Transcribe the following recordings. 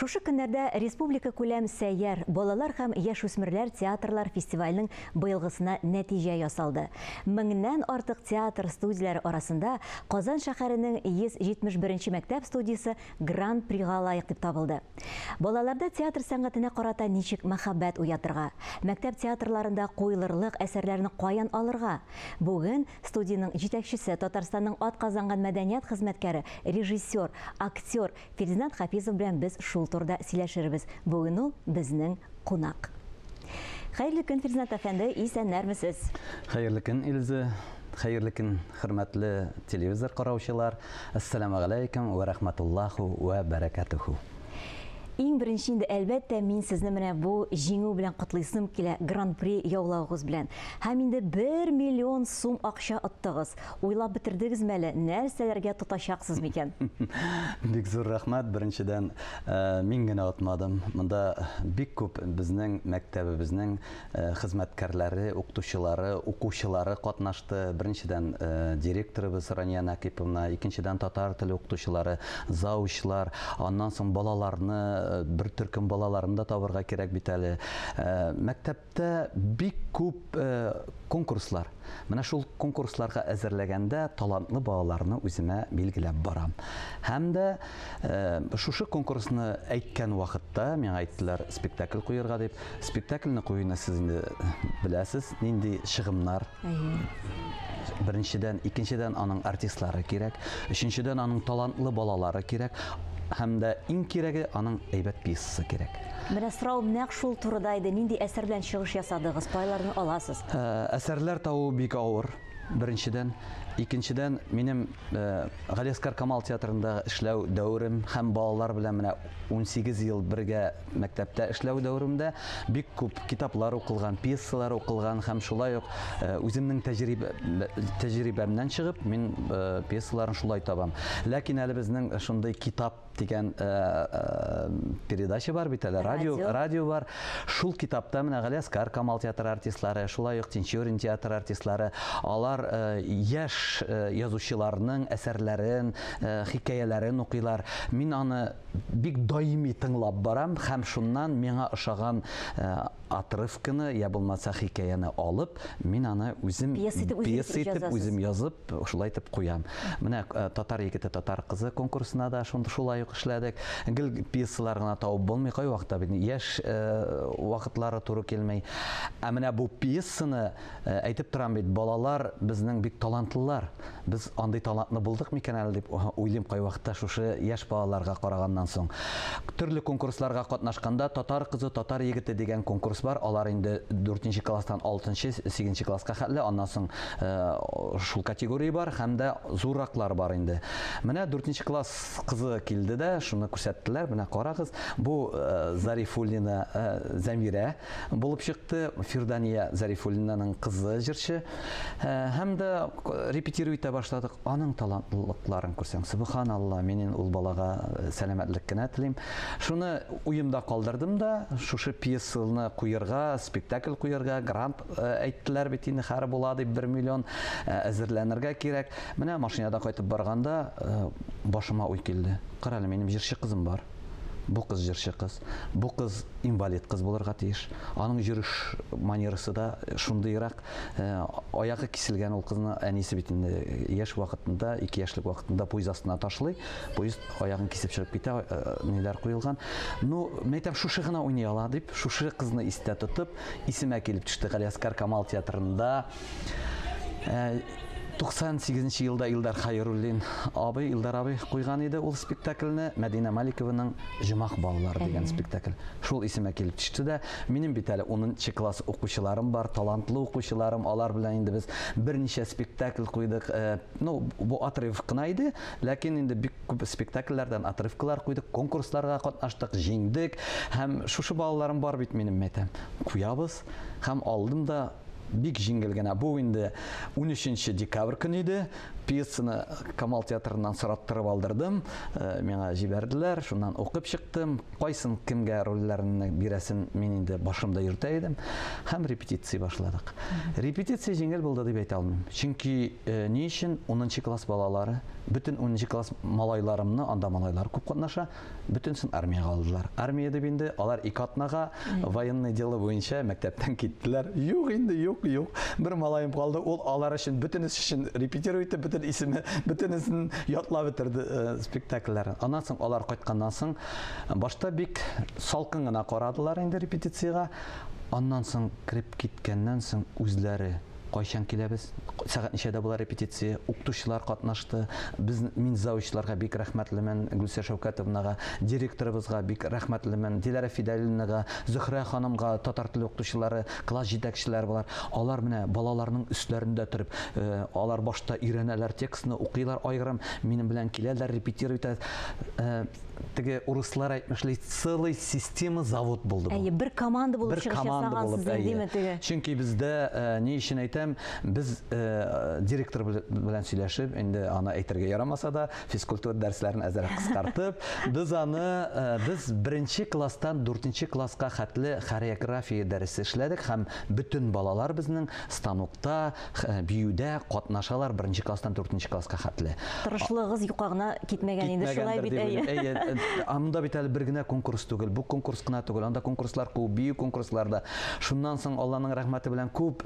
Шушы көннәрдә республика күләм Сәйяр балалар һәм яшүсмерләр театрлар фестиваленең быелгысына нәтиҗә ясалды. Меңнән артык театр студияләре арасында Казан шәһәренең 171 нче мәктәп студиясе Гран-прига лаек дип табылды. Балаларда театр сәнгатенә карата ничек мәхәббәт уятырга? Мәктәп театрларында куелырлык әсәрләрне каян алырга? Бүген студиянең җитәкчесе, Татарстанның атказанган мәдәният хезмәткәре, режиссер, актер Фердинанд Хафизов белән без шул турыда сөйләшербез. Бүген ул безнең кунак. Хәерле көн, Фердинанд әфәнде, исәннәрмесез? Хәерле көн, Илзе. Хәерле көн, хөрмәтле телевизор караучылар. Әссәламегаләйкем вә рәхмәтуллаһу вә бәрәкәтүһү. Иң беренче инде, әлбәттә, мин сезне менә бу җиңү белән котлыйсым килә, Гран-при яулавыгыз белән. Һәм инде бер миллион сум акча оттыгыз. Уйлап бетердегезме әле, нәрсәләргә тотачаксыз микән? Бик зур рәхмәт. Беренчедән, мин генә отмадым. Монда бик күп безнең мәктәбебезнең хезмәткәрләре, укытучылары, укучылары катнашты. Беренчедән, директорыбыз Рания Нәкыйповна, икенчедән, татар теле укытучылары, завучлар, аннан соң балаларны, бер төркем балаларны да табырга кирәк бит әле. Мәктәптә бик күп конкурслар. Менә шул конкурсларга әзерләгәндә талантлы балаларны үземә билгеләп барам. Һәм дә шушы конкурсны әйткән вакытта миңа әйттеләр спектакль куерга дип. Спектакльне куюны сез инде беләсез, нинди чыгымнар. Беренчедән, икенчедән аның артистлары кирәк, өченчедән аның талантлы балалары кирәк. Һәм дә иң кирәге аның әйбәт пьесасы кирәк. Менә сорауым нәкъ шул турыда иде. Нинди әсәр белән чыгыш ясадыгыз? Кайларны аласыз? Әсәрләр табу бик авыр, беренчедән. Икенчедән, минем Галиәсгар Камал театрында эшләү дәверем һәм балалар белән менә 18 ел бергә мәктәптә эшләү дәверемдә бик күп китаплар укылган, пьесалар укылган һәм шулай ук үземнең тәҗрибә, тәҗрибәмнән чыгып, мин пьесаларын шулай табам. Ләкин әле безнең шундый китап дигән передача бар бит әле, радио, радио бар. Шул китапта менә Галиәсгар Камал театры артистлары, шулай ук Тинчурин театры артистлары, алар яшь язучыларның әсәрләрен, хикәяләрен укыйлар. Мин аны бик даими тыңлап барам һәм шуннан миңа ошаган отрывканы я булмаса хикәяне алып, мин аны үзем пьеса итеп үзем язып, шулай итеп куям. Менә Татар егете, татар кызы конкурсына да шулай ук эшләдек. Гел пьесалар гына табып булмый, кайвакытта бит яшь вакытлары туры килми. Ә менә бу пьесаны әйтеп торам бит, балалар безнең бик талантлылар. Без андый талантны булдык микән әле дип уйлыйм кайвакытта шушы яшь балаларга караганнан соң. Төрле конкурсларга катнашканда Татар кызы, татар егете дигән конкурс бар. Алар инде 4 класстан 6, 8 класска хәтле, аннан соң шул категория бар һәм дә зурраклар бар инде. Менә 4 класс кызы килде дә, шуны күрсәттеләр. Менә карагыз, бу Зарифуллина Зәмирә булып чыкты. Фирдания Зарифуллинаның кызы җырчы. Һәм дә репетирую итә башладык. Аның талантлылыкларын күрсәң, субханалла, мин ул балага сәламәтлек кенә телим. Шуны уемда калдырдым да, шушы пьесаны куерга, спектакль куерга, грант әйттеләр бит инде, хәр була дип 1 миллион әзерләнергә кирәк. Менә машинада кайтып барганда башыма уй килде. Кара әле, минем җырчы кызым бар. Бу кыз җырчы кыз. Бу кыз инвалид кыз булырга тиеш. Аның йөреш манерасы да шундыйрак. Аягы киселгән ул кызны әнисе бит инде яшь вакытында, 2 яшьлек вакытында поезд астына ташлый. Поезд аягын кисеп чыгып китә, ниләр куелган. Ну, мәйтәм, шушы гына уйный ала дип, шушы кызны истә тотып, исемә килеп төште Галиәсгар Камал театрында. 98 елда Илдар Хайруллин абый, Илдар абый куйган иде ул спектакльне, Мәдинә Маликованың Җомах балалары дигән спектакль. Шул исемә килеп төште дә, минем бит әле 10 класс укучыларым бар, талантлы укучыларым, алар белән инде без берничә спектакль куйдык. Ну, бу отрывок кына иде, ләкин инде бик күп спектакльләрдән отрывкалар куйдык, конкурсларга катнаштык, җиңдек. Һәм шушы балаларым бар бит минем, мәйтәм. Куябыз һәм алдым да бик җиңел генә. Бу инде 13 декабрь көне иде. Пьесаны Камал театрыннан сораттырып алдырдым, миңа җибәрделәр, шуннан укып чыктым. Кайсын кемгә рольләрне бирәсен мин инде башымда йөртә идем. Һәм репетиция башладык. Репетиция җиңел булды дип әйтә алмыйм. Чөнки ни өчен 10 класс балалары, бөтен 10 класс малайларымны, анда малайлар күп катнаша, бөтенсен армиягә алдылар. Армия дип инде алар 2 атнага военное дело буенча мәктәптән киттеләр. Юк инде, юк, юк. Бер малаем калды, ул алар өчен бөтенесе өчен репетировать итеп, бөтен исеме, бөтенесен ятлап бетерде спектакльләрен. Аннан соң алар кайтканнан соң башта бик салкын гына карадылар инде репетициягә. Аннан соң кереп киткәннән соң үзләре кайчан киләбез, сәгать ничәдә була репетиция, укытучылар катнашты. Без, мин завучларга бик рәхмәтлемен, Гөлсә Шәүкәтовнага, директорыбызга бик рәхмәтлемен, Диләрә Фидәлевнага, Зөһрә ханымга, татар теле укытучылары, класс җитәкчеләре болар. Алар менә балаларның өсләрендә торып, алар башта өйрәнәләр текстны, укыйлар аерым, минем белән киләләр, репетировать итәләр. Теге урыслар әйтмешли, целый система завод булды бу. Әйе, бер команда булып Бер чыгыш команда ясагансыз булып, инде, әйе. теге. Чөнки бездә, ни өчен әйтәм, без директор белән сөйләшеп, инде аны әйтергә ярамаса да, физкультура дәресләрен әзрәк кыскартып, без аны, без 1 класстан 4 класска хәтле хореография дәресе эшләдек һәм бөтен балалар безнең станокта, биюдә катнашалар 1 класстан 4 класска хәтле. Тырышлыгыз юкка гына китмәгән инде, шулай Китмәгәндер бит, дип әйе. уйлыйм. Әйе, анда бит әле бер генә конкурс түгел, бу конкурс кына түгел, анда конкурслар күп, бию конкурслар да. Шуннан соң Алланың рәхмәте белән күп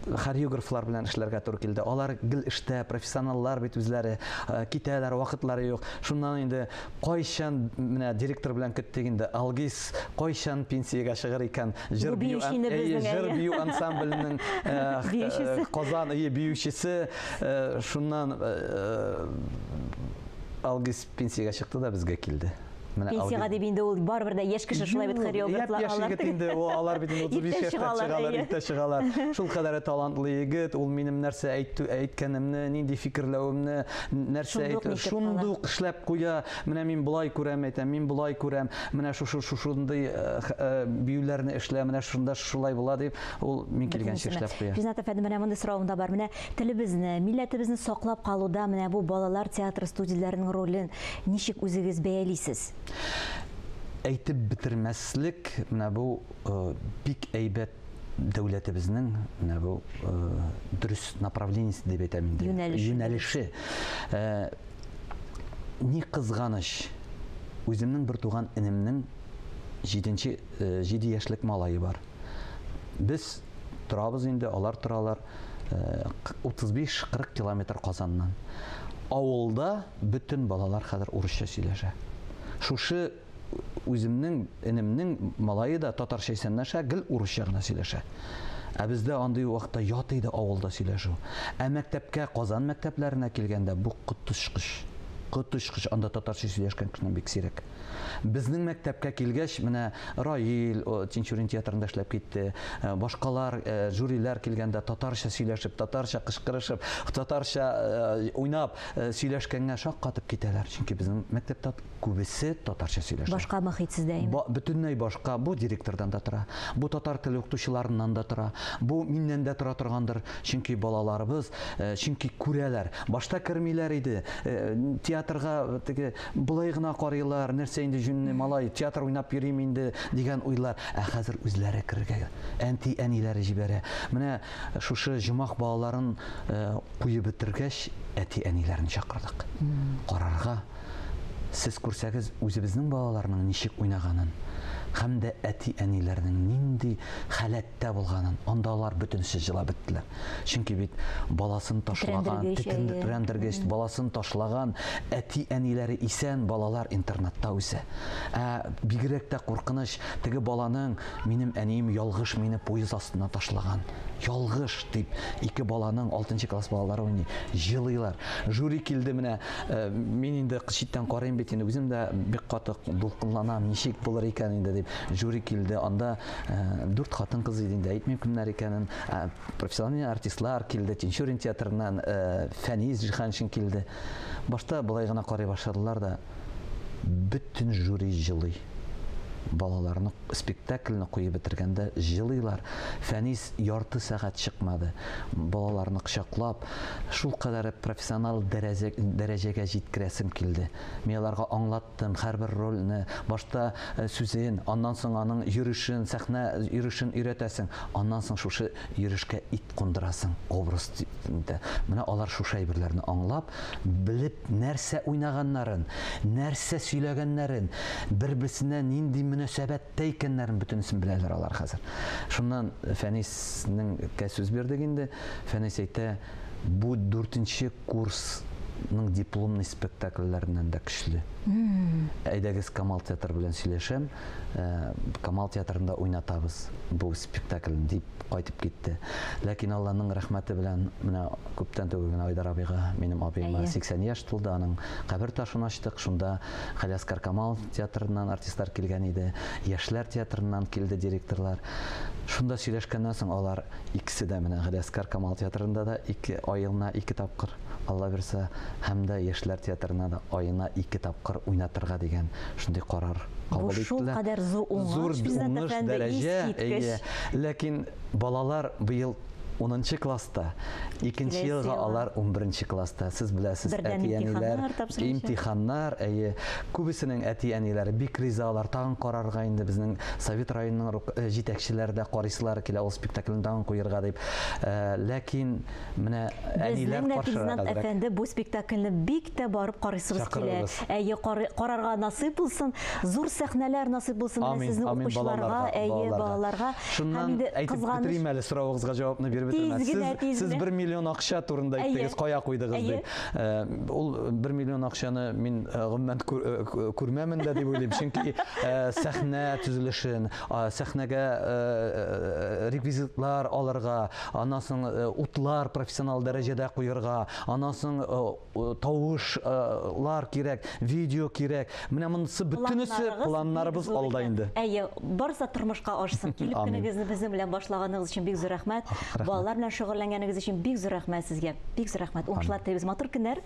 хореографлар белән эшләргә туры килде. Алар гел эштә, профессионаллар бит үзләре, китәләр, вакытлары юк. Шуннан инде кайчан менә директор белән көттек инде, Алгиз кайчан пенсиягә чыгыр икән? Җыр Бу бию биючене безнең, җыр әйе. бию ансамбленең, Биючесе. Казан, әйе, биючесе, шуннан Алгиз пенсиягә чыкты да безгә килде. Менә Пенсиягә Алгиз дип инде ул барыбер дә яшь кеше шулай бит Юк, хореографлар япь-яшь алар. егет инде, ул алар бит инде 35 Иртә яшьтә чыгалар, чыгалар, әйе. иртә чыгалар. Шул кадәр талантлы егет, ул минем нәрсә әйткәнемне, нинди фикерләвемне, нәрсә Шундук әйтү, нитеп шундук кала. эшләп куя. Менә мин болай күрәм, әйтәм, мин болай күрәм. Менә шушы, шушындый биюләрне эшлә, менә шунда шулай була дип, ул мин килгәнче Бөтенесенә. эшләп куя. Ринат әфәнде, менә мондый соравым да бар. Менә телебезне, милләтебезне саклап калуда менә бу балалар театры студияләренең ролен ничек үзегез бәялисез? Әйтеп бетермәслек, менә бу бик әйбәт дәүләтебезнең менә бу дөрес направлениесе дип әйтәм инде. Юнәлеше. Юнәлеше. Ни кызганыч, үземнең бер туган энемнең 7 яшьлек малае бар. Без торабыз инде, алар торалар, 35-40 километр Казаннан. Авылда бөтен балалар хәзер урысча сөйләшә. Шушы үземнең энемнең малае да татарча исәнләшә, гел урысча гына сөйләшә. Ә бездә андый вакытта ят иде авылда сөйләшү. Ә мәктәпкә, Казан мәктәпләренә килгәндә бу коточкыч. Коточкыч, анда татарча сөйләшкән кешенең бик сирәк. Безнең мәктәпкә килгәч, менә Раил, Тинчурин театрында эшләп китте, башкалар, жюрилар килгәндә татарча сөйләшеп, татарча кычкырышып, татарча уйнап сөйләшкәнгә шаккатып китәләр. Чөнки безнең мәктәптә күбесе татарча сөйләшә. Башка мохит сездә инде. Бөтенләй башка. Бу директордан да тора, бу татар теле укытучыларыннан да тора, бу миннән дә тора торгандыр. Чөнки балаларыбыз, чөнки күрәләр. Башта кермиләр иде. Театрга теге болай гына карыйлар, нәрсә инде җүнле малай, театр уйнап йөрим инде дигән уйлар. Ә хәзер үзләре керергә, әти-әниләре җибәрә. Менә шушы җомах балаларын куеп бетергәч, әти-әниләрен чакырдык. Карарга. Сез күрсәгез үзебезнең балаларның ничек уйнаганын һәм дә әти-әниләрнең нинди халәттә булганын, анда алар бөтенесе җылап беттеләр. Чөнки бит баласын ташлаган, Тетрәндергеч, әйе. тетрәндергеч, баласын ташлаган әти-әниләре исән, балалар интернатта үсә. Ә бигрәк тә куркыныч, теге баланың, минем әнием ялгыш мине поезд астына ташлаган. Ялгыш дип ике баланың 6 класс балалары уйный, җылыйлар. Жюри килде менә, мин инде читтән карыйм бит инде, үзем дә бик каты дулкынланам, ничек булыр икән инде дип. Жюри килде, анда 4 хатын-кыз иде инде, әйтмим кемнәр икәнен. Профессиональ артистлар килде, Тинчурин театрыннан Фәнис Җиһаншин килде. Башта болай гына карый башладылар да, бөтен жюри җылый. Балаларны спектакльне куеп бетергәндә җылыйлар. Фәнис ярты сәгать чыкмады. Балаларны кочаклап, шул кадәр профессионал дәрәҗәгә җиткерәсем килде. Мин аларга аңлаттым һәрбер рольне, башта сүзен, аннан соң аның йөрешен, сәхнә йөрешен өйрәтәсең, аннан соң шушы йөрешкә ит кундырасың, образ. Менә алар шушы әйберләрне аңлап, белеп нәрсә уйнаганнарын, нәрсә сөйләгәннәрен, бер-берсенә нинди мөнәсәбәттә икәннәрен бөтенесен беләләр алар хәзер. Шуннан Фәниснең сүз бирдек инде. Фәнис әйтә, бу 4нче курсның дипломный спектакльләреннән дә көчле. Әйдәгез Камал театры белән сөйләшәм, Камал театрында уйнатабыз бу спектакльне дип кайтып китте. Ләкин Алланың рәхмәте белән менә күптән түгел генә Айдар абыйга, минем абыема 80 яшь тулды, аның кабер ташын ачтык. Шунда Галиәсгар Камал театрыннан артистлар килгән иде, Яшьләр театрыннан килде директорлар. Шунда сөйләшкәннән соң алар икесе дә менә Галиәсгар Камал театрында да ике аена ике тапкыр, Алла бирсә, һәм дә Яшьләр театрына да аена ике тапкыр уйнатырга дигән шундый карар кабул иттеләр. Бу шулкадәр зур уңыш, Финат әфәнде, искиткеч. Ләкин балалар быел 10 класста, икенче елга алар 11 класста. Сез беләсез, әти-әниләр имтиханнар, әйе. Күбесенең әти-әниләре бик риза, алар тагын карарга инде безнең Совет районының җитәкчеләре дә карыйсылары килә ул спектакльне тагын куерга дип. Ләкин менә әниләр каршырак әзрәк. Әфәнде, бу спектакльне бик тә барып карыйсыбыз килә. Әйе, карарга насыйп булсын, зур сәхнәләр насыйп булсын менә сезнең укучыларга, әйе, балаларга. Шуннан әйтеп бетерим әле, соравыгызга җавапны биреп бетермәс. Сез 1 миллион акча турында әйттегез, кая куйдыгыз дип. Ул 1 миллион акчаны мин гомумән күрмәмен дә дип уйлыйм, чөнки сәхнә төзелешен, сәхнәгә реквизитлар алырга, аннан соң утлар профессионал дәрәҗәдә куерга, аннан соң тавышлар кирәк, видео кирәк. Менә монысы бөтенесе планнарыбыз алда инде. Әйе, барысы да тормышка ашсын. Килеп көнегезне безнең белән башлаганыгыз өчен бик зур рәхмәт. Балалар белән шөгыльләнгәнегез өчен бик зур рәхмәт сезгә. Бик зур рәхмәт. Уңышлар телибез. Матур көннәр.